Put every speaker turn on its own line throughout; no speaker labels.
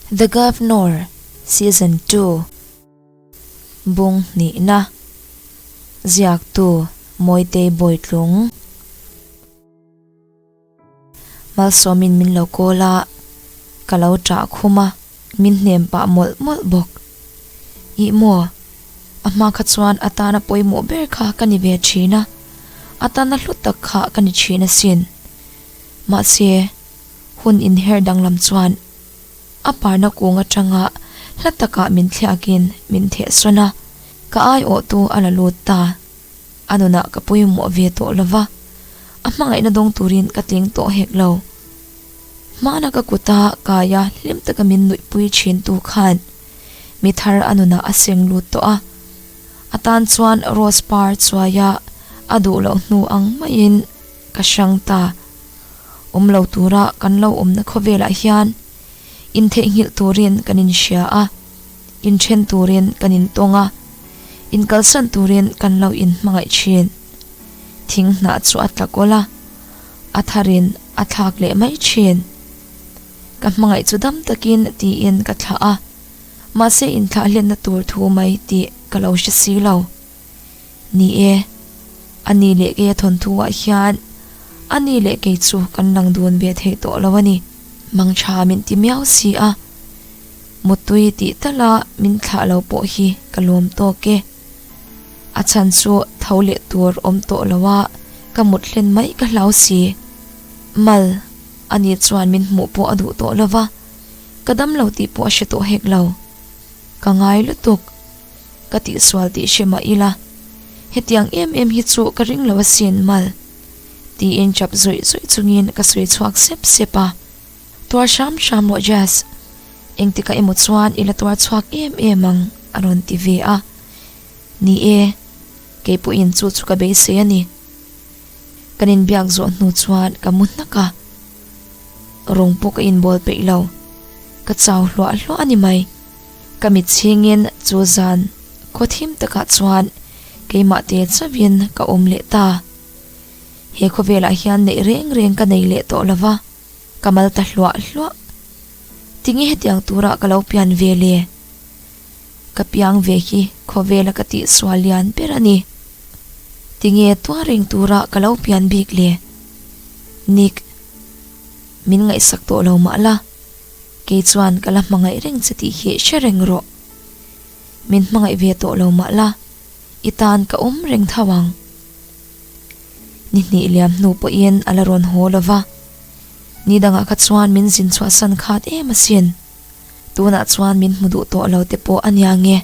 The Governor Season 2 Bung hnihna Ziaktu Mawitei Bawitlung Malsawmin min lo call a, ka lo ṭah khum a, min hnem pah mawlh mawlh bawk. Ih maw, a hma kha chuan a tana pawimawh ber kha ka ni ve ṭhin a, a tana hlu tak kha ka ni ṭhin asin. Mahse, hun inher danglam chuan a parna kung atanga hla takah min thliakin min thehsawn a, ka aiawhtu a la lut ta. A nunah ka pawimawh ve tawh lo va, a hmangaihna dawng turin ka tling tawh hek lo. Hmana ka kuta kaia hlim taka min nuihpui thintu khan mi thar a nunah a seng lut tawh a, a tan chuan rose par chuaia a duh loh hnu ang maiin ka hrang ta. Awm lo tura kan lo awmna khawvelah hian intheihnghilh turin kan inhria a, inthen turin kan intawng a, inkalsan turin kan lo inhmangaih thin. Thing hnah chu a tla kawl a, a tharin a thlak leh mai thin. Ka hmangaih chu dam takin tiin ka thlah a, mahse inthlah hlenna tur thu mai tih ka lo hre si lo. Ni e, a ni leh kei a thawnthu ah hian a ni leh kei chu kan lang dun ve thei tawh lo a ni. Mangtha min ti miau si a, Mutui tih tala min thlah lo pawh hi ka lawm tawk e. A chhan chu tho leh tur awm tawh lo a, ka mut hlen mai ka hlau si. Mal, a ni chuan min hmuh pawh a duh tawh lo va, ka dam lo tih pawh a hre tawh hek lo. Ka ngai lutuk. Ka tihsual tih hre mah ila, hetiang em em hi chu ka ring lo asin Mal, tiin chap zawih zawih chungin ka sawi chhuak sep sep a. Tuar hram hram rawh Jazz, engtikah emaw chuan i la tuar chhuak em em ang a rawn ti ve a. Ni e, kei pawhin chu chu ka beisei a ni. Kan inbiak zawh hnu chuan ka mu hnak a, rawng pawh ka inbawl peih lo, ka chau hluah hluah a ni mai. Ka mit chhingin chu zan khaw thim takah chuan keimah te chauhin ka awm leh ta. He khawvelah hian neih reng reng ka nei leh tawh lova, ka mal ta hluah hluah. Tinge hetiang turah ka lo pian ve le? Ka piang ve hi khawvela ka tihsual lian ber a ni. Tinge tuar reng turah ka lo pian bik le? Nick, min ngaihsak tawh lo mah la, kei chuan ka la hmangaih reng che tih hi hre reng rawh. Min hmangaih ve tawh lo mah la, i tan ka awm reng tho ang. Ni hnih liam hnu pawhin a la rawn haw lo va, ni dangah kha chuan min zin chhuahsan khat em asin. Tunah chuan min hmu duh tawh lo te pawh a nia nge.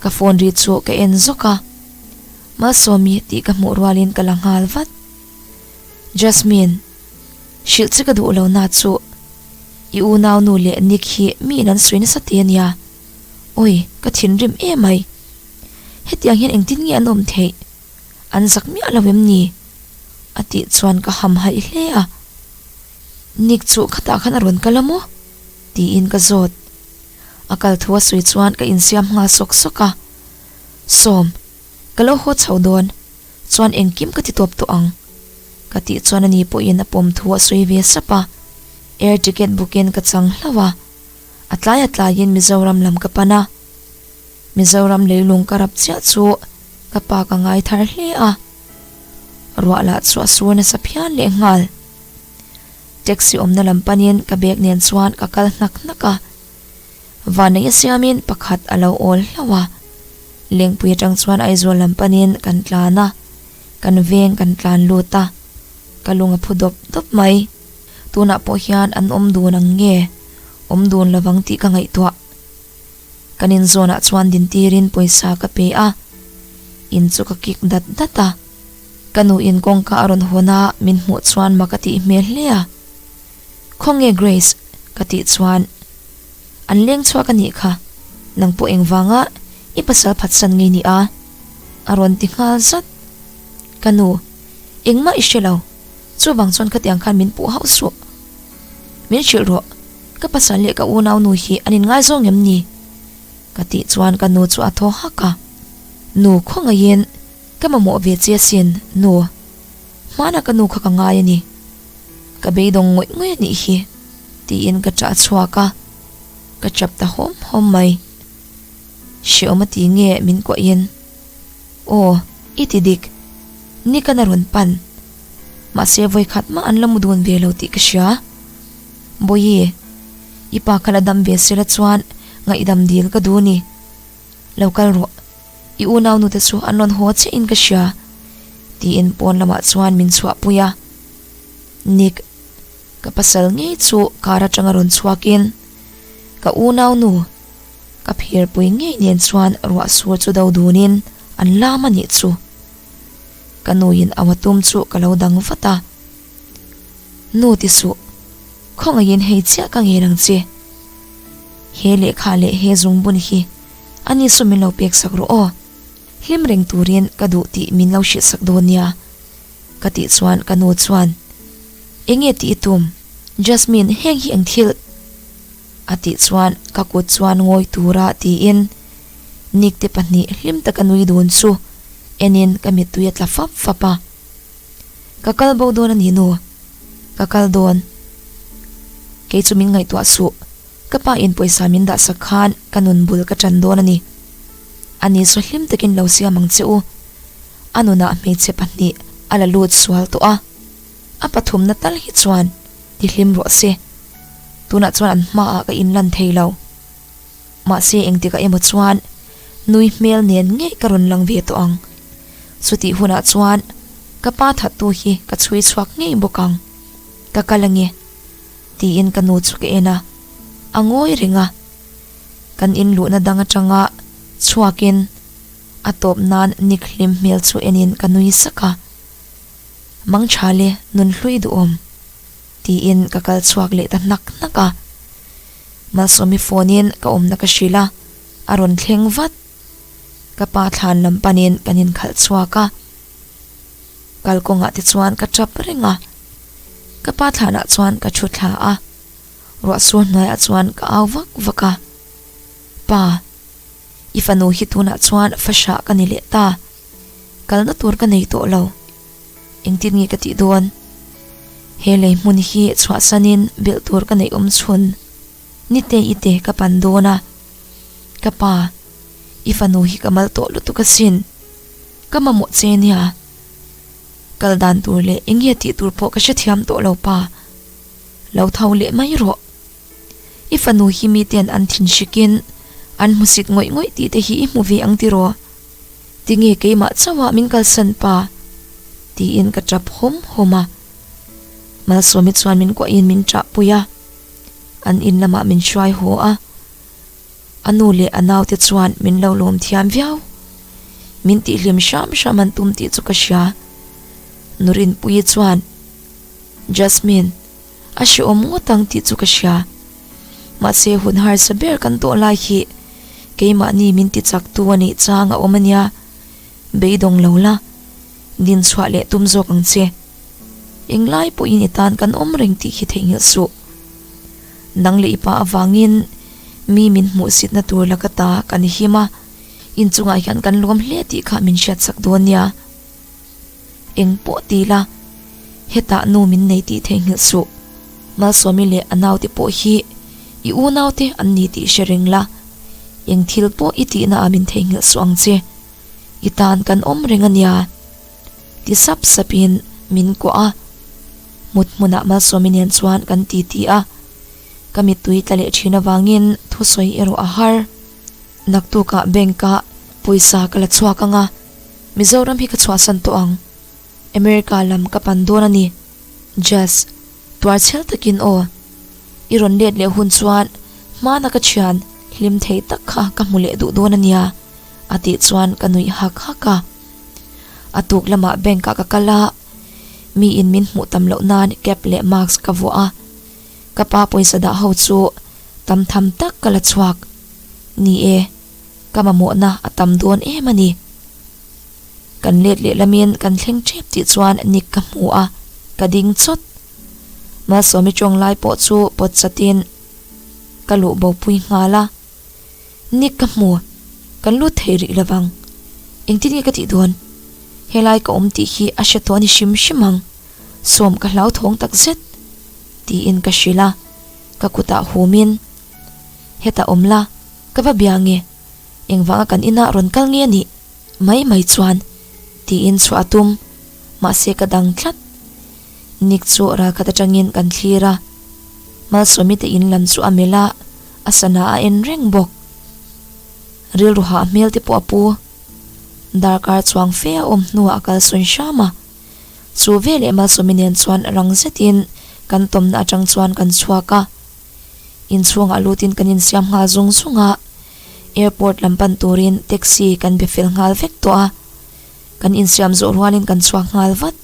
Ka phone ri chu ka en zawk a, Malsawmi tih ka hmuh rualin ka la nghal vat. Jasmine, hrilh che ka duh lo na chu i unau nu leh Nick hi miin an sawi nasa te a nia. Awi, ka thinrim emai. Hetiang hian engtin nge an awm theih? An zak miah lo em ni? A tih chuan ka ham haih hle a. Nick chu khatah khan a rawn kal a maw? Tiin ka zawt. A kal thu a sawi chuan ka insiam nghal sawk sawk a. Sawm, ka lo haw chho dawn chuan engkim ka ti tawp tawh ang. Ka tih chuan ani pawhin a pawm thu a sawi ve sap a. Air ticket bookin ka chang hlauh a. A tlai a tlaiin Mizoram lam ka pan a. Mizoram leilung ka rap chiah chu ka pa ka ngai thar hle a, ruah lah chu a sur nasa phian leh nghal. Taxi awmna lam panin ka bag nen chuan ka kal hnak hnak a, vanneih a siamin pakhat a lo awl hlauh a, Lengpui atang chuan Aizawl lam panin kan tlan a, kan veng kan tlan lut a, ka lung a phu dawp dawp mai. Tunah pawh hian an awm dun ang nge awm dun lovang tih ka ngaihtuah. Kan inzawnah chuan dintirin pawisa ka pe a, in chu ka kik dat dat a. Ka nuin kawngka a rawn hawn a, min hmuh chuan mak a tih hmel hle a. Khawnge Grace? ka tih chuan, An leng chhuak a nih kha, nang pawh engvanga i pasal phatsan ngei ni a? a rawn ti nghal zat. Ka nu, engmah i hre lo, chuvang chuan khatiang khan min puh hauh suh. Min hrilh rawh, ka pasal leh ka unau nu hi an inngaizawng em ni? Ka tih chuan ka nu chu a thaw hak a, Nu khawngaihin ka mamawh ve che asin, nu. Hmanah ka nu kha ka ngai a ni. Ka beidawng ngawih ngawih a nih hi, tiin ka ṭah chhuak a. Ka chap ta hawm hawm mai. Hreawm a ti nge min kuahin. Aw, i ti dik. Nikan a rawn pan. Mahse vawikhat mah an la mu dun ve lo tih ka hria. Bawihi, i pa kha la dam ve sela chuan ngaihdam dil ka duh ni. Lo kal rawh. I unau nute chu an rawn haw chiah in ka hria. Tiin pawn lamah chuan min chhuahpui a. Nick, ka pasal ngei chu car atanga rawn chhuakin ka unau nu, ka phirpui ngei nen chuan ruah sur chu do dunin an lam a nih chu. Ka nuin a wa tum chu ka lo dang vat a. Nu ti suh, khawngaihin hei chiah ka ngei ang che. He lehkha leh he zungbun hi ani saw min lo pek sak rawh aw. Hlim reng turin ka duh tih min lo hrilh sak dawn nia. Ka tih chuan ka nu chuan, Enge tih i tum? Jasmine, heng hi eng thil? A tih chuan ka kut chuan ngawi tura tiin Nick te pahnih hlim taka nui dun chu enin ka mittui a tla fap fap a. Ka kal bo dawn a ni nu, ka kal dawn. Kei chu min ngaihtuah suh, ka pa in pawisa min dah sak khan ka nun bul ka tan dawn a ni. A ni saw hlim takin lo siam ang che u. A nunah hmeichhe pahnih a la lut sual tawh a, a pathumna tal hi chuan ti hlim rawh se. Tunah chuan an hmaah ka inlan thei lo. Mahse engtikah emaw chuan nui hmel nen ngei ka rawn lang ve tawh ang. Chutih hunah chuan ka pa thattu hi ka chhui chhuak ngei bawk ang. Ka kal ange tiin ka nu chu ka en a, a ngawi reng a. Kan inluhna dang atanga chhuakin a tawp nan Nick hlim hmel chu enin ka nui sak a. Mangthale nun hlui duhawm. Tiin ka kal chhuak leh ta hnak hnak a. Malsawmi phone in ka awmna ka hrilh a, a rawn thleng vat. Ka pa thlan lam panin kan inkhalh chhuak a. Kalkawngah te chuan ka tap reng a. Ka pa thlanah chuan ka thu thla a, ruah sur hnuaiah chuan ka au vak vak a. Pa, i fanu hi tunah chuan fa hrah ka ni leh ta. Kalna tur ka nei tawh lo. Engtin nge ka tih dawn? He lei hmun hi chhuahsanin belh tur ka neih awm chhun. Nite i te ka pan dawn a. Ka pa, i fanu hi ka mal tawh lutuk asin. Ka mamawh che nia. Kal dan tur leh eng nge tih tur pawh ka hrethiam tawh lo pa. Lo tho leh mai rawh. I fanu hi miten an thinhrikin an hmusit ngawih ngawih tih te hi i hmu ve ang tiraw? Tinge keimah chauhah min kalsan pa? Tiin ka tap hawm hawm a. Malsawmi chuan min kuahin min ṭahpui a, an in lamah min hruai haw a. A nu leh a naute chuan min lo lawm thiam viau. Min tihhlim hram hram an tum tih chu ka hria. Nurinpuii chuan, Jasmine, a hrehawm ngawt ang tih chu ka hria. Mahse hun harsa ber kan tawh lai hi keimahni min ti chak tu a nih chang a awm a nia. Beidawng lo la, din chhuah leh tum zawk ang che. Englai pawhin i tan kan awm reng tih hi theihnghilh suh. Nang leh i pa avangin mi min hmuhsitna tur laka ta kan him a, inchungah hian kan lawm hle tih kha min hriatsak dawn nia. Eng pawh ti la, hetah nu min nei tih theihnghilh suh. Malsawmi leh a naute pawh hi i unaute an ni tih hre reng la, eng thil pawh i tihna ah min theihnghilh suh ang che. I tan kan awm reng a nia. Ti sap sapin min kuah a, mut hmunah Malsawmi nen chuan kan titi a, ka mittui tla leh thin avangin thusawi erawh a har. Naktukah bank-ah pawisa ka la chhuak ang a. Mizoram hi ka chhuahsan tawh ang. America lam ka pan dawn a ni. Jazz, tuar chhel takin aw. I rawn let leh hun chuan hmana ka thian hlim thei tak kha ka hmu leh duh dawn a nia, a tih chuan ka nuih hak hak a. A tuk lamah bank ah ka kal a, miin min hmuh tam loh nan cap leh mask ka vuah a. Ka pa pawisa dah ho chu tam tham tak ka la chhuak. Ni e. Ka mamawhna a tam dawn em a ni. Kan let leh lamin kan thleng tep tih chuan Nick ka hmu a, ka ding chawt. Malsawmi tawng lai pawh chu pawt chatin ka luh bo pui nghal a. Nick ka hmu, kan lut thei rih lovang. Engtin nge ka tih dawn? Helai ka awm tih hi a hre tawh a ni hrim hrim ang. Sawm ka hlauthawng tak zet tiin ka hrilh a, ka kutah humin. Hetah awm la, ka va bia nge? Engvanga kan inah rawn kal nge nih? Mai mai chuan tiin chhuah a tum, mahse ka dang tlat. Nick chu ralkhat atangin kan thlir a, Malsawmi te in lam chu a melh a, a sana a en reng bawk. Rilru hah hmel te pawh a pu. Darkar chuang fe a awm hnuah a kalsawn hram a. Chu veleh Malsawmi nen chuan rang zetin kan tawmna atang chuan kan chhuak a. Inchhungah lutin kan insiam nghal zung zung a, airport lam pan turin taxi kan be fel nghal vek tawh a, kan insiam zawh rualin kan chhuak nghal vat.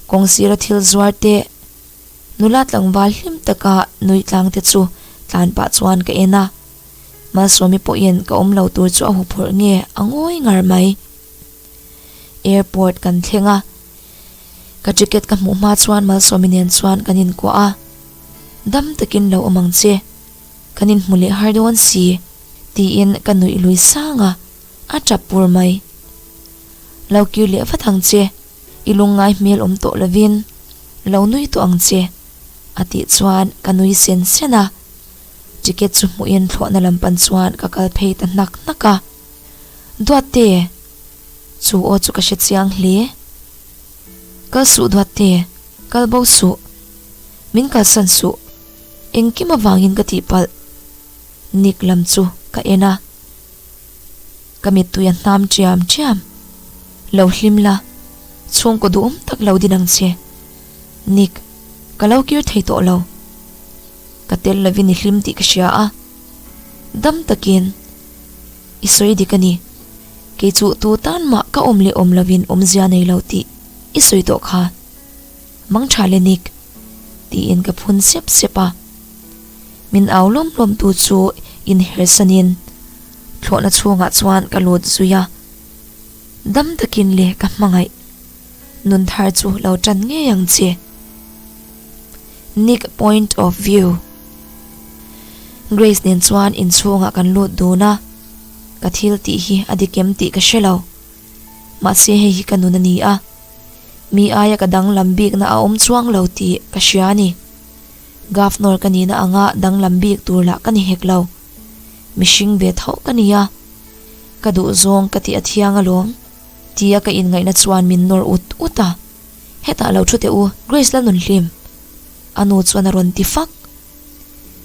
Kawng sira thil zuar te, nula tlangval hlim taka nui tlang te chu tlan pah chuan ka en a, Malsawmi pawhin ka awm lo tur chu a huphurh nge a ngawi ngar mai. Airport kan thleng a, ka ticket ka hmuh hma chuan Malsawmi nen chuan kan inkuah a. Dam takin lo awm ang che, kan inhmu leh har dawn si, tiin ka nuih lui sang a, a tap pur mai. Lo kir leh vat ang che, i lungngai hmel awm tawh lovin lo nui tawh ang che, a tih chuan ka nui sen sen a, ticket chu hmuhin thlawhna lam pan chuan ka kal phei ta hnak hnak a. Duatte! Chu aw chu ka hre chiang hle. Kal suh Duatte, kal bo suh. Min kalsan suh. Engkim avangin ka tihpalh. Nick lam chu ka en a. Ka mittui a hnam ṭiam ṭiam. Lo hlim la, chhungkaw duhawm tak lo din ang che. Nick, ka lo kir thei tawh lo. Ka tel lovin i hlim tih ka hria a. Dam takin i sawi dik a ni. Kei chu tu tan mah ka awm leh awm lovin awmzia nei lo tih i sawi tawh kha. Mang tha le Nick, tiin ka phun sep sep a. Min au lawm lawm tu chu inhersanin thlawhna chhungah chuan ka lut zui a. Dam takin le ka hmangaih nun thar chu lo tan ngei ang che. Nick point of view. Grace nen chuan inchhungah kan lut dun a, ka thil tih hi a dik em tih ka hre lo. Mahse hei hi ka nun a ni a. Mi aia ka danglam bikna a awm chuang lo tih ka hria a ni. Governor ka nihna anga danglam bik tur lah ka ni hek lo. Mihring ve tho ka ni a, ka duhzawng ka tih a thiang alawm tia ka inngaihna chuan min nawr ut ut a. Hetah lo thu teh u, Grace Lalnunhlim! A nu chuan a rawn ti fak.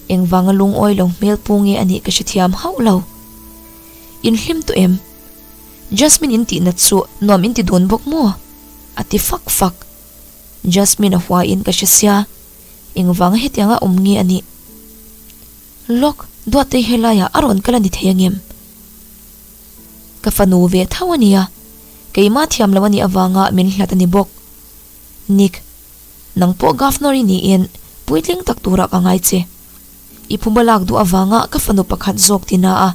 Engvanga lungawi lo hmel pu nge a nih ka hrethiam hauh lo. Inhlim tawh em? Jasmine in tih nat chu nuam in ti dun bawk maw? A ti fak fak. Jasmine a hua in ka hre sia, engvanga hetianga awm nge a nih? Lawk, Duattei helaiah a rawn kal a ni thei angem? Ka fanu ve tho a nia, keimah thiam lo a nih avanga min hlat a ni bawk. Nick, nang pawh Governor i niin puitling tak turah ka ngai che. I phuba lak duh avanga ka fanu pakhat zawk ti na a,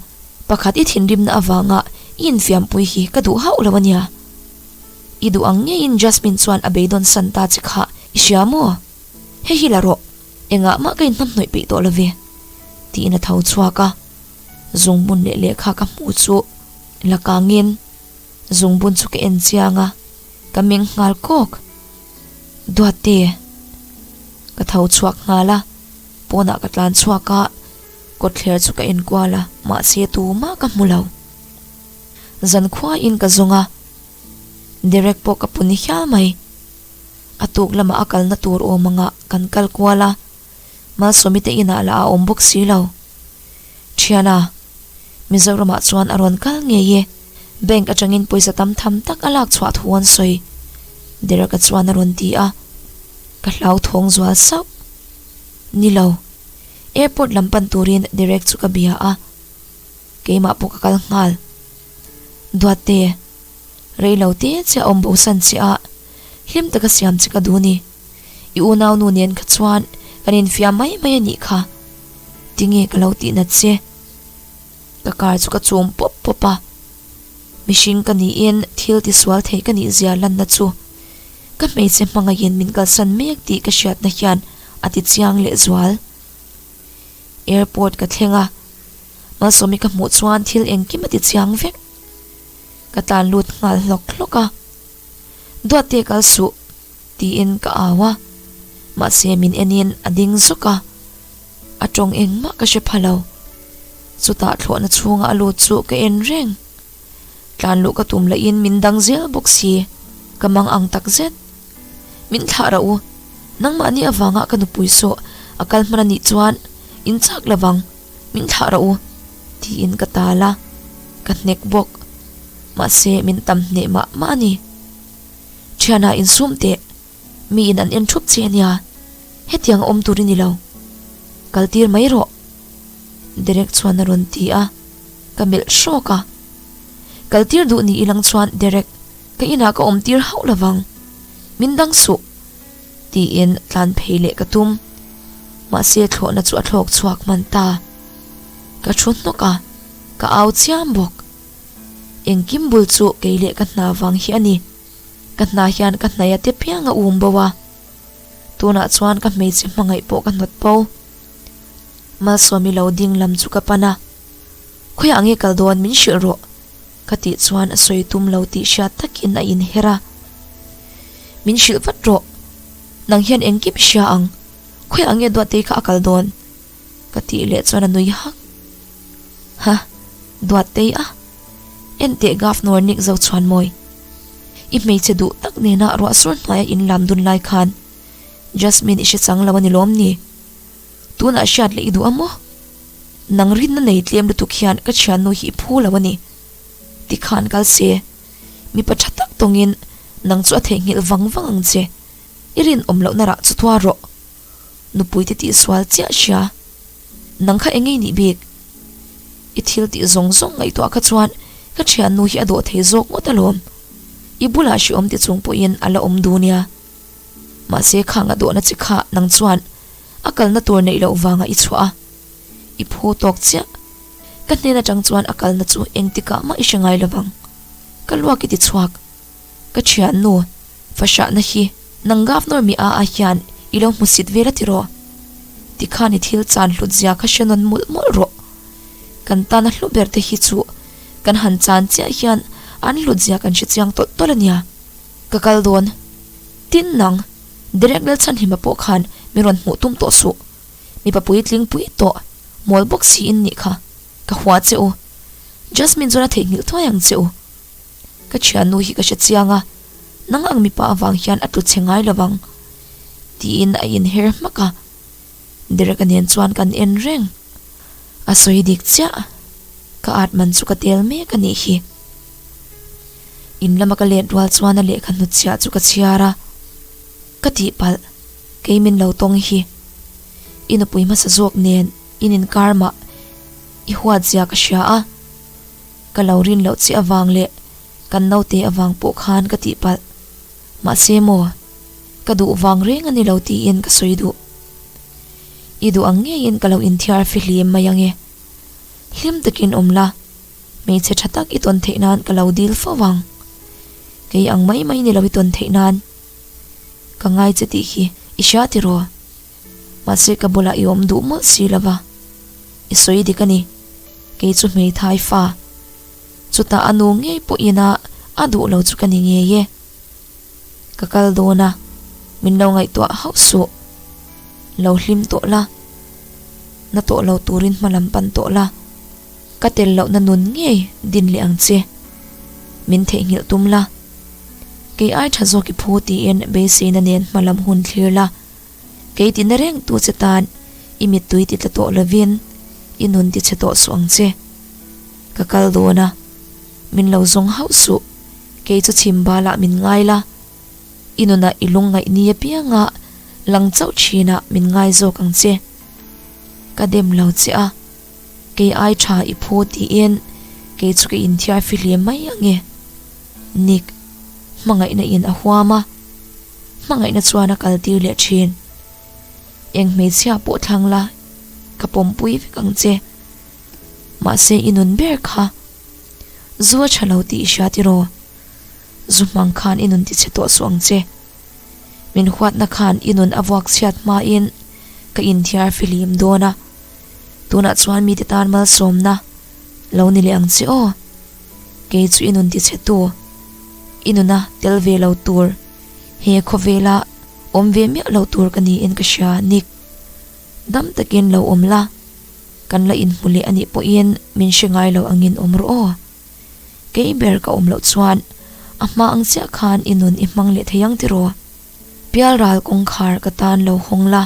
pakhat i thinrimna avanga i infiampui hi ka duh hauh lo a nia. I duh ang ngeiin Jasmine chuan a beidawn san ta che kha i hria maw? Hei hi la rawh, engah mah ka inhnamhnawih peih tawh lo ve, tiin a tho chhuak a. Zungbun leh lehkha ka hmuh chu la kangin zungbun chu ka en chiang a, ka meng nghal kawk. Duatte, ka tho chhuak nghal a. Pawnah ka tlan chhuak a, kawtthler chu ka enkual a, mahse tumah ka hmu lo. Zankhuain ka zawng a, Derek pawh ka pun hial mai. A tuk lamah a kalna tur awm angah kan kal kual a, Malsawmi te inah lah a awm bawk si lo. Thiana, Mizoramah chuan a rawn kal ngei e, bank atangin pawisa tam tham tak a lak chhuah thu an sawi, Derek-a chuan a rawn ti a, ka hlauthawng zual sauh. Ni lo. Airport lam pan turin Derek chu ka bia a, keimah pawh ka kal nghal. Duatte, rei lo te che a awm bosan che a, hlim taka siam che ka duh ni. I unau nu nen kha chuan kan infiam mai mai a nih kha. Tinge ka lo tih nat che? Ka car chu ka chum pawp pawp a, mihring ka niin thil tisual thei ka nih zia lanna chu Ka hmeichhe hmangaihin min kalsan mek tih ka hriatna hian a ti chiang leh zual. Airport ka thleng a, Malsawmi ka hmuh chuan thil engkim a ti chiang vek. Ka tlan lut nghal hlawk hlawk a, Duatte kal suh tiin ka au a, mahse min enin a ding zawk a, a tawng engmah ka hre pha lo. Chutah thlawhna chhunga a lut chu ka en reng. Tlan luh ka tum lahin min dang zel bawk si, ka mang ang tak zet. Min thlah rah u, nangmahni avanga ka nupui sawh a kal hman a nih chuan in chak lovang, min thlah rah u, tiin ka tal a, ka hnek bawk. Mahse min tam hneh mah mah a ni. Thianah insum teh. Mi in an en thup che ania, hetiang a awm tur i ni lo. Kal tir mai rawh. Derek chuan a rawn ti a, ka melh hrawk a. Kal tir duh ni ilang chuan Derek, ka inah ka awm tir hauh lovang. Min dang suh. Tiin tlan phei leh ka tum. Mahse thlawhna chu a thlawk chhuak hman ta. Ka thu hnawk a, ka au chiam bawk. Engkim bul chu kei leh ka hna vang hi a ni. Ka hna hian ka hnaih a te piang a um bo a, tunah chuan ka hmeichhe hmangaih pawh ka hnawt bo. Malsawmi lo ding lam chu ka pan a, Khawiah nge kal dawn min hrilh rawh ka tih chuan a sawi tum lo tih hriat takin a inher a. Min hrilh vat rawh, nang hian engkim i hria ang, khawiah nge Duatei kha a kal dawn? Ka tih leh chuan a nui hak. Ha, Duattei a? Enteh Governor Nick Zochhuanmawi, i hmeichhe duh tak nena ruah sur hnuaia in lam dun lai khan Jasmine i hre chang lo a ni lawm ni? Tunah hriat leh i duh a maw? Nang rinna nei tlem lutuk hian ka thiannu hi i phu lo a ni. Tikhan kal se, mipa tha tak tawngin nang chu a theihnghilh vang vang ang che. I rinawm lohna rah chu tuar rawh. Nupui te tihsual chiah hria. Nang kha eng ngei nih bik? I thil tih zawng zawng ngaihtuah kha chuan ka thiannu hi a dawh thei zawk ngawt alawm. I bulah hreawm ti chung pawhin a la awm duh nia. Mahse khang a dawhna che kha nang chuan a kalna tur neih loh vangah i chhuah a. I phu tawk chiah. Ka hnen atang chuan a kalna chu engtikah mah i hre ngai lovang. Ka luak i ti chhuak. Ka thiannu, fahrahna hi nang Governor mi a a hian i lo hmusit vel a tiraw? Tikhan i thil chan hlut zia kha hre nawn mawlh mawlh rawh. Kan tana hlu ber te hi chu kan han chan chiah hian an hlut zia kan hre chiang tawlh tawlh a nia. Ka kal dawn. Tin nang, Derek Lalchhanhima pawh khan mi rawn hmuh tum tawh suh. Mipa puitling pui tawh, mawl bawk si in nih kha. Ka hua che u. Jasmine chuan a theihnghilh thuai ang che u. Ka thiannu hi ka hre chiang a, nang ang mipa avang hian a tlu che ngai lo vang, tiin a inher hmak a. Derek-a nen chuan kan en reng. A sawi dik chiah, ka at man chu ka tel mek a nih hi. In lama ka let rual chuan a lehkha hnutchhiah chu ka chhiar a, ka tihpalh, kei min lo tawng hi. I nupui hmasa zawk nen in inkar mah i huat zia ka hria a. Ka lo rin loh che avang leh kan naute avang pawh khan ka tihpalh. Mahse maw, ka duh vang reng a ni lo tiin ka sawi duh. I duh ang ngeiin ka lo inthiar fihlim mai ang e. Hlim takin awm la, hmeichhe tha tak i tawn theih nan ka lo dil fo vang. Kei ang mai mai ni lo i tawn theih nan. Ka ngai che tih hi i hria tiraw? Mahse ka bulah i awm duh mawlh si lova, i sawi dik a ni. Kei chu hmeithai fa. Chutah a nu ngei pawhin a a duh lo chu ka ni ngei e. Ka kal dawn a, min lo ngaihtuah hauh suh. Lo hlim tawh la, na tawh lo turin hma lam pan tawh la, ka tel lohna nun ngei din leh ang che. Min theihnghilh tum la, kei ai tha zawk i phu tiin beiseina nen hma lam hun thlir la. Kei tina reng tu che tan i mittui ti tla tawh lovin i nun ti chhe tawh suh ang che. Ka kal dawn a, min lo zawng hauh suh, kei chu chhim balah min ngai la, i nunah i lungngaih ni apianga lang chauh thinah min ngai zawk ang che. Ka dem lo che a, kei ai tha i phu tiin kei chu ka inthiar fihlim mai ang e. Nick, hmangaihna in a huam a. Hmangaihna chuan a kal tir leh thin. Eng hmeichhia pawh thlang la, ka pawmpui vek ang che. Mahse i nun ber kha zu a tha lo tih i hria tiraw? Zu hmang khan i nun tichhe tawh suh ang che. Min huatna khan i nun a vuak chhiat hmain ka inthiar fihlim dawn a, tunah chuan mite tan malsawmna lo ni leh ang che aw. Kei chu i nun tichhe tu, i nuna tel ve lo tur, he khawvela awm ve miah lo tur ka niin ka hria Nick. Dam takin lo awm la. Kan la inhmu leh anih pawhin min hre ngai lo angin awm rawh aw. Kei ber ka awm loh chuan a hma ang chiah khan i nun i hmang leh thei ang tiraw? Pialral kawngkhar ka tan lo hawng la,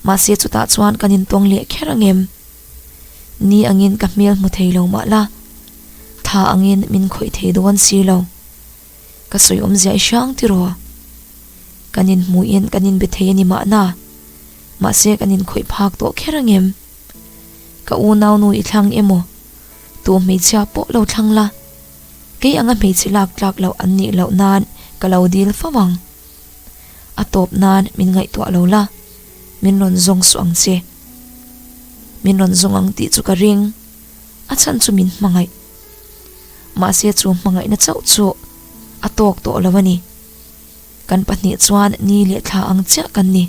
mahse chutah chuan kan intawng leh kher angem? Ni angin ka hmel hmu thei lo mah la, tha angin min khawih thei dawn si lo. Ka sawi awmzia i hrang tiraw? Kan inhmuhin kan inbe thei a ni mahna, mahse kan inkhawih phak tawh kher angem? Ka unaunu i thlang emaw? Tu hmeichhia pawh lo thlang la, kei anga hmeichhe lak tlak loh an nih loh nan ka lo dil fo ang. A tawp nan min ngaihtuah lo la, min rawn zawng suh ang che. Min rawn zawng ang tih chu ka ring, a chhan chu min hmangaih. Mahse chu hmangaihna chauh chu a tawk tawh lo a ni. Kan pahnih chuan ni leh thla ang chiah kan ni.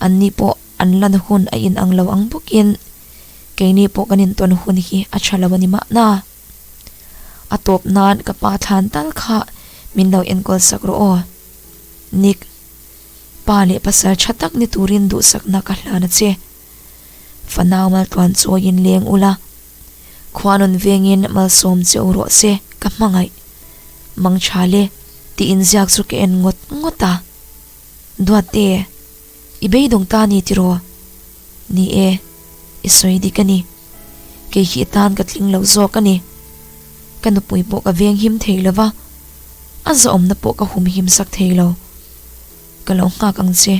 An ni pawh an lan hun a inang lo ang bawkin keini pawh kan intawn hun hi a tha lo a ni mahna. A tawp nan ka pa thlan tal kha min lo enkawl sak rawh aw. Nick, pa leh pasal tha tak ni turin duhsakna ka hlan a che. Fanau maltluan chawiin leng ula, khuanun vengin malsawm che u rawh se ka hmangaih. Mangtha le tih inziak chu ka en ngawt ngawt a. Duatte, i beidawng ta ni tiraw? Ni e, i sawi dik a ni. Kei hi i tan ka tling lo zawk a ni. Ka nupui pawh ka veng him thei lo va, a zahawmna pawh ka hum him sak thei lo. Ka lo nghak ang che.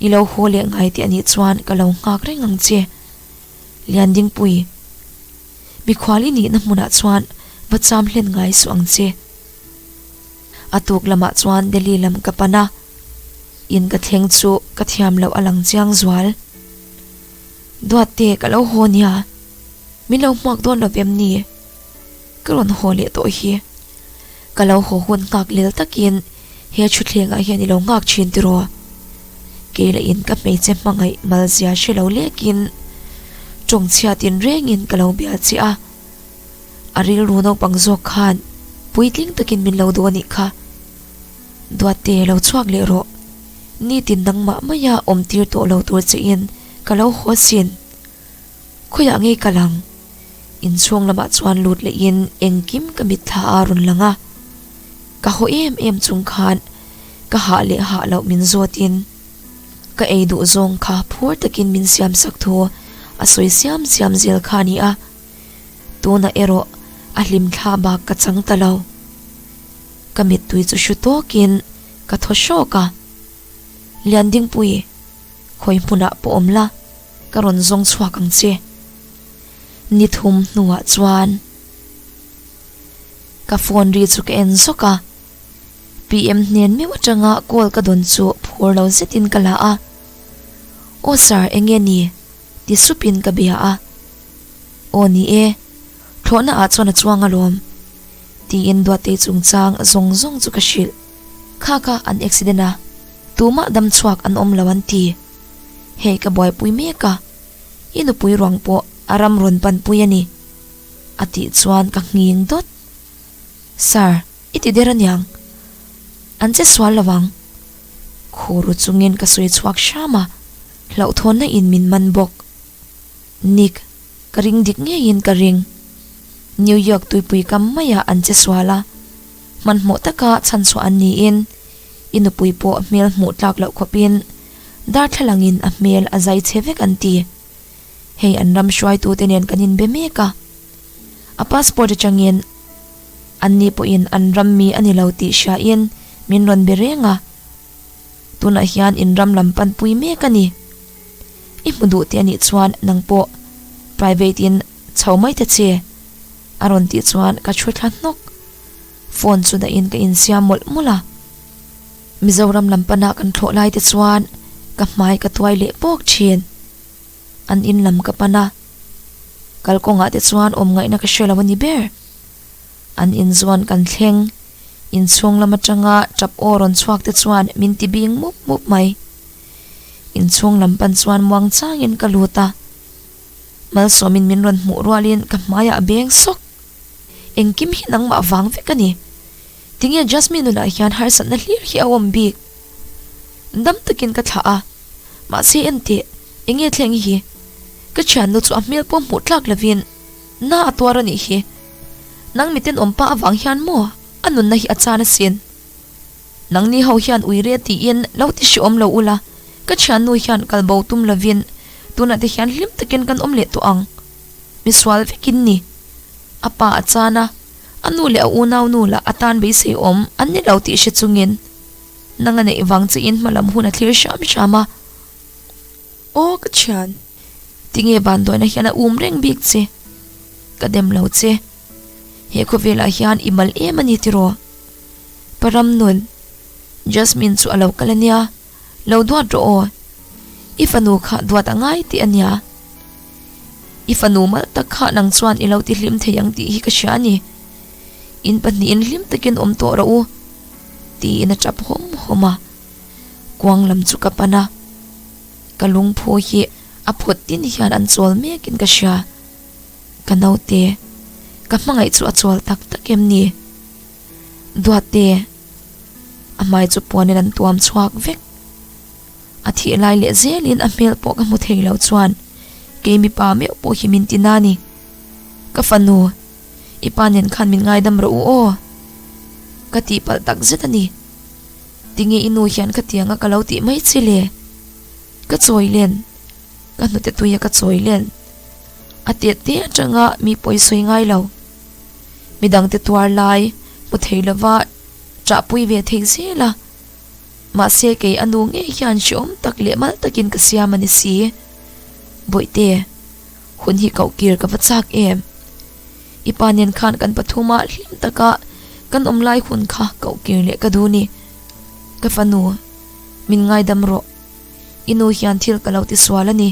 I lo haw leh ngai tih a nih chuan ka lo nghak reng ang che. Liandingpui, mikhual i nihna hmunah chuan va cham hlen ngai suh ang che. A tuk lamah chuan Delhi lam ka pan a, in ka thleng chu ka thiam loh a lang chiang zual. Duatte ka lo haw nia, min lo hmuak dawn lo vem ni? Ka rawn haw leh tawh hi. Ka lo haw hun nghak lel takin he thutthlengah hian i lo nghak thin tiraw? Kei lah in ka hmeichhe hmangaih malzia hre lo lekin tawngchhiatin rengin ka lo bia che a. A rilru naupang zawk khan puitling takin min lo duh a nih kha. Duatte lo chhuak leh rawh. Nitin nangmah maia awm tir tawh lo tur che in ka lo haw sin. Khawiah ngei kal ang? Inchhung lamah chuan lut leh in engkim ka mitthla a rawn lang a. Ka haw em em chung khan ka hah leh hah loh min zawt in ka ei duh zawng kha phur takin min siam sak thu a sawi siam siam zel kha a ni a. Tunah erawh a hlim thla bak ka chang ta lo. Ka mittui chu hru tawkin ka thaw hrawk a. Liandingpui, khawi hmunah pawh awm la, ka rawn zawng chhuak ang che. Ni thum hnuah chuan ka phone ri chu ka en zawk a. PM hnen meuh atanga call ka dawn chu phur lo zetin ka la a. Aw sir, enge ni? Ti supin ka bia a. Aw ni e, thlawhna ah chuan a chuang alawm. Tiin Duatei chungchang zawng zawng chu ka hrilh. Kha kha an accident a, tumah dam chhuak an awm lo an ti. Hei ka buaipui mek a, i nupui ruang pawh a ram rawn panpui a ni. A tih chuan ka nghing dawt. Sir, i ti der aniang. An che sual lo ang. Khuru chungin ka sawi chhuak hram a, hlauhthawnna in min man bawk. Nick, ka ring dik ngeiin ka ring. New York tuipui kam maiah an che sual a, hmanhmawh taka chhanchhuah an niin i nupui pawh hmel hmuh tlak loh khawpin darthlalangin a hmel a zai chhe vek an ti. Hei an ram hruaitute nen kan inbe mek a, a passport atangin anni pawhin an ram mi a ni lo tih hriain min rawn be reng a. Tunah hian in ram lam panpui mek a ni. I hmu duh teh anih chuan nang pawh private in chho mai ta che a rawn tih chuan ka thu thla hnawk. Phone chu dahin ka insiam mawlh mawlh a. Mizoram lam pana kan thlawh lai te chuan ka hmai ka tuai leh pawk thin. An in lam ka pan a. Kalkawngah te chuan awm ngaihna ka hre lo a ni ber. An inzuan kan thleng. Inchhung lam atanga tap aw rawn chhuak te chuan min ti bing mup mup mai. Inchhung lam pan chuan muang changin ka lut a. Malsawmin min rawn hmuh rualin ka hmaiah a beng sawk. Engkim hi nangmah vang vek a ni. Tinge Jasmine nunah hian harsatna hlir hi a awm bik? Dam takin ka thlah a. Mahse enteh, enge thleng hi? Ka thiannu chu a hmel pawh hmuh tlak lovin na a tuar a nih hi. Nang miten awmpa avang hian maw a nunna hi a chan asin. Nangni ho hian ui re tiin lo ti hreawm lo ula, ka thiannu hian kal bo tum lovin tunah te hian hlim takin kan awm leh tawh ang. Misual vekin ni. A pa a chan a, a nu leh a unau nu lah a tan beisei awm an ni lo tih hre chungin nang a neih vang chiin hmalam hun a thlir hram hram a. Aw ka thian, tinge vanduaina hian a um reng bik che? Ka dem lo che. He khawvelah hian i mal em a ni tiraw? Param nun, Jasmine chu a lo kal a nia, lo duat rawh aw. I fanu kha duat a ngai tih a nia. I fanu mal tak kha nang chuan i lo ti hlim thei ang tih hi ka hria a ni. In pahnihin hlim takin awm tawh rawh u, tiin a tap hawm hawm a. Kuang lam chu ka pan a, ka lungphu hi a phawt tin hian an chawl mekin ka hria. Ka naute, ka hmangaih chu a chawl tak tak em ni? Duatte, a hmai chu puanin an tuam chhuak vek. A thih lai leh zelin a hmel pawh ka hmu thei lo chuan kei mipa meuh pawh hi min ti na ni. Ka fanu, i pa nen khan min ngaidam rawh u aw. Ka tihpalh tak zet a ni. Tinge i nu hian khatianga ka lo tih mai che le? Ka chawi len, ka hnute tuia ka chawi len. A tet te atanga mi pawi sawi ngai lo. Midangte tuar lai hmu thei lova ṭahpui ve thei zel a. Mahse kei a nu ngei hian hreawm tak leh mal takin ka siam a ni si. Bawihte, hun hi koh kir ka va chak em? I pa nen khan kan pathuma hlim taka kan awm lai hun kha koh kir leh ka duh ni. Ka fanu, min ngaidam rawh. I nu hian thil ka lo ti sual a ni.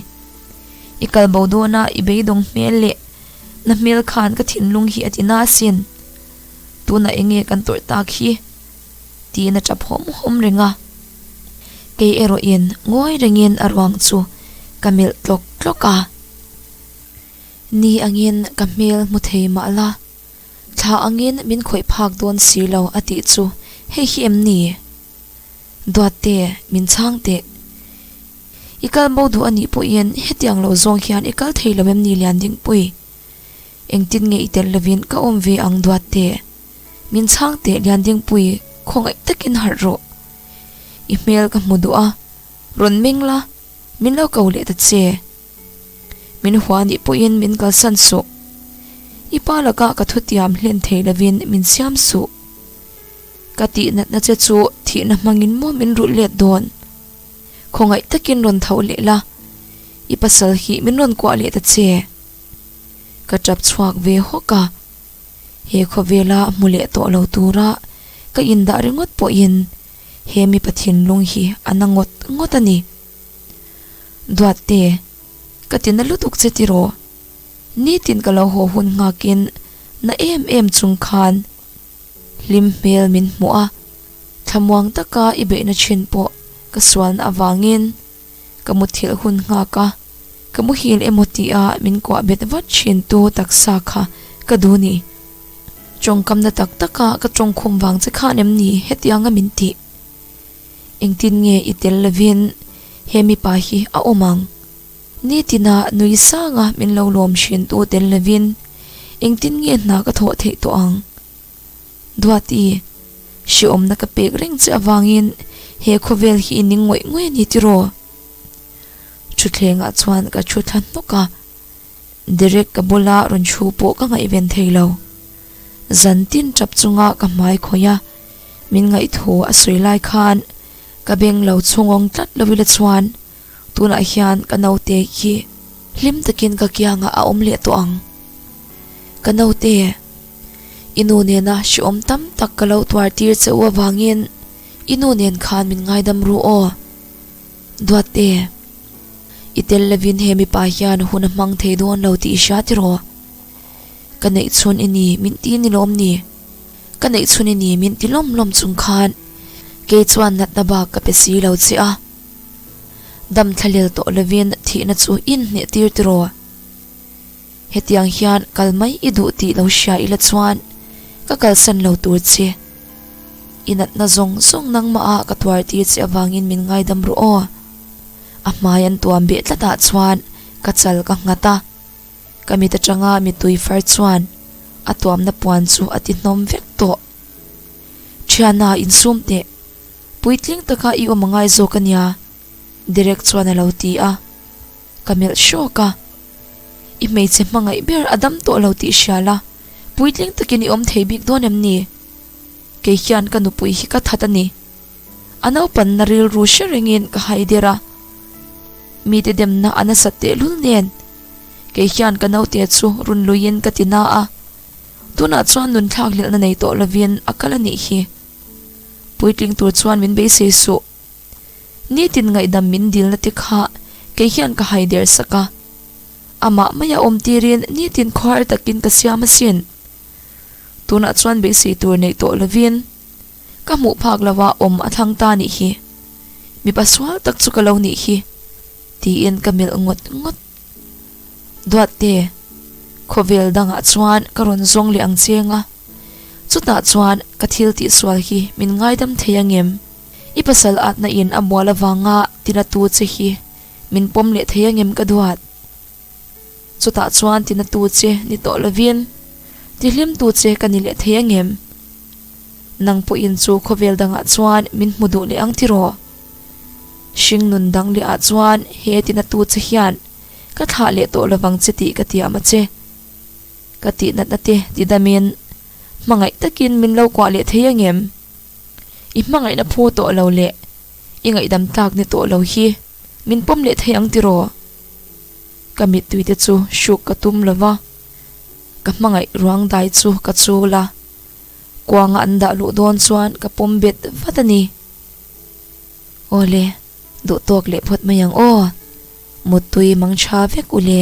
I kal bo dawna i beidawng hmel leh na hmel khan ka thinlung hi a ti na asin. Tunah enge kan tawrh tak hi? Tiin a tap hawm hawm reng a. Kei erawhin ngawi rengin a ruang chu ka melh tlawk tlawk a. Ni angin ka hmel hmu thei mah la, thla angin min khawih phak dawn si lo a tih chu hei hi em ni? Duatte, min chhang teh. I kal bo duh a nih pawhin hetiang lo zawng hian i kal thei lo em ni Liandingpui? Engtin nge i tel lovin ka awm ve ang Duatte? Min chhang teh Liandingpui, khawngaih takin harh rawh. I hmel ka hmu duh a, rawn meng la, min lo ko leh ta che. Min hua nih pawhin min kalsan suh. I pa lakah ka thutiam hlen thei lovin min siam suh. Ka tih natna che chu thihna hmangin maw min rulh let dawn? Khawngaih takin rawn tho leh la, i pasal hi min rawn kuah leh ta che. Ka tap chhuak ve hawk a, he khawvela hmu leh tawh lo tura ka indah ringawt pawhin he mipa thinlung hi a na ngawt ngawt a ni. Duatte, ka ti na lutuk che tiraw? Nitin ka lo haw hun nghakin na em em chung khan hlim hmel min hmuh a, thlamuang taka i beihna thin pawh ka sualna avangin ka muthilh hun nghak a, ka muhil emaw tia min kuah bet vat thin tu taksa kha ka duh ni. Tawngkamna tak taka ka tawngkhum vang che khan em ni hetianga min tih? Engtin nge i tel lovin he mipa hi a awm ang? Nitina nui sanga min lo lawm thin tu tel lovin engtin nge hna ka thawh theih tawh ang? Duati, hrehawmna ka pek reng che avangin he khawvel hi i ning ngawih ngawih a ni tiraw? Thutthlengah chuan ka thu thla hnawk a, Derek ka bula rawn thu pawh ka ngaihven thei lo. Zan tin tap chunga ka hmai khawih a, min ngaihthu a sawi lai khan ka beng lo chhungawng tlat lo ila chuan tunah hian ka naute hi hlim takin ka kiangah a awm leh tawh ang. Ka naute, i nu nena hrehawm tam tak ka lo tuar tir che u avangin i nu nen khan min ngaidam ru aw. Duatte, i tel lovin he mipa hian hun a hmang thei dawn lo tih i hria tiraw? Ka neih chhun i ni min ti ni lawm ni? Ka neih chhun i ni min ti lawm lawm chung khan kei chuan natna bak ka pe si lo che a. Dam thlalel tawh lovin thihna chu in hneh tir tiraw? Hetiang hian kal mai i duh tih lo hria ila chuan ka kalsan lo tur che. I natna zawng zawng nangmah ah ka tuar tir che avangin min ngaidam rawh aw. A hmai an tuam beh tlatah chuan. Ka chal ka nghat a, ka mit atanga mittui far chuan a tuamna puan chu a ti hnawm vek tawh. Thiana insum teh, puitling taka i awm angai zawk ania, Derek chuan a lo ti a. Ka melh hrawk a, I hmeichhe hmangaih ber a dam tawh lo tih hria la, puitling takin i awm thei bik dawn em ni? Kei hian ka nupui hi ka that a ni. A naupanna rilru hre rengin ka hai der a, mite demna a nasat tehlul nen kei hian ka naute chu run luiin ka ti na a, tunah chuan nun thlakhlelhna nei tawh lovin a kal a nih hi. Puitling tur chuan min beisei suh. Nitin ngaihdam min dilna te kha kei hian ka hai der sak a, amah maia awm tirin nitin khawhar takin ka siam asin. Tunah chuan beisei tur neih tawh lovin ka hmuh phak lova awm a thlang ta nih hi. Mipa sual tak chu ka lo nih hi, tiin ka melh ngawt ngawt. Duatte, khawvel dangah chuan ka rawn zawng leh ang cheng a, chutah chuan ka thil tihsual hi min ngaidam thei angem? I pasal atna in a mual avanga tina tu che hi min pawm leh thei angem ka duat? Chutah chuan tina tu che ni tawh lovin tihlim tu che ka ni leh thei angem? Nang pawhin chu khawvel dangah chuan min hmu duh leh ang tiraw? Hring nun dang leh ah chuan he tina tu che hian ka thlah leh tawh lovang che tih ka tiam a che. Ka tihnatna te tidamin hmangaih takin min lo kuah leh thei angem? I hmangaihna phu tawh lo leh i ngaihdam tlak ni tawh lo hi min pawm leh thei ang tiraw? Ka mittui te chu hruk ka tum lo va, ka hmangaih ruang dai chu ka chul a, kuanga an dah luh dawn chuan ka pawm bet vat a ni. Awle, duh tawk leh phawt mai ang aw, muttui mang tha vek u le.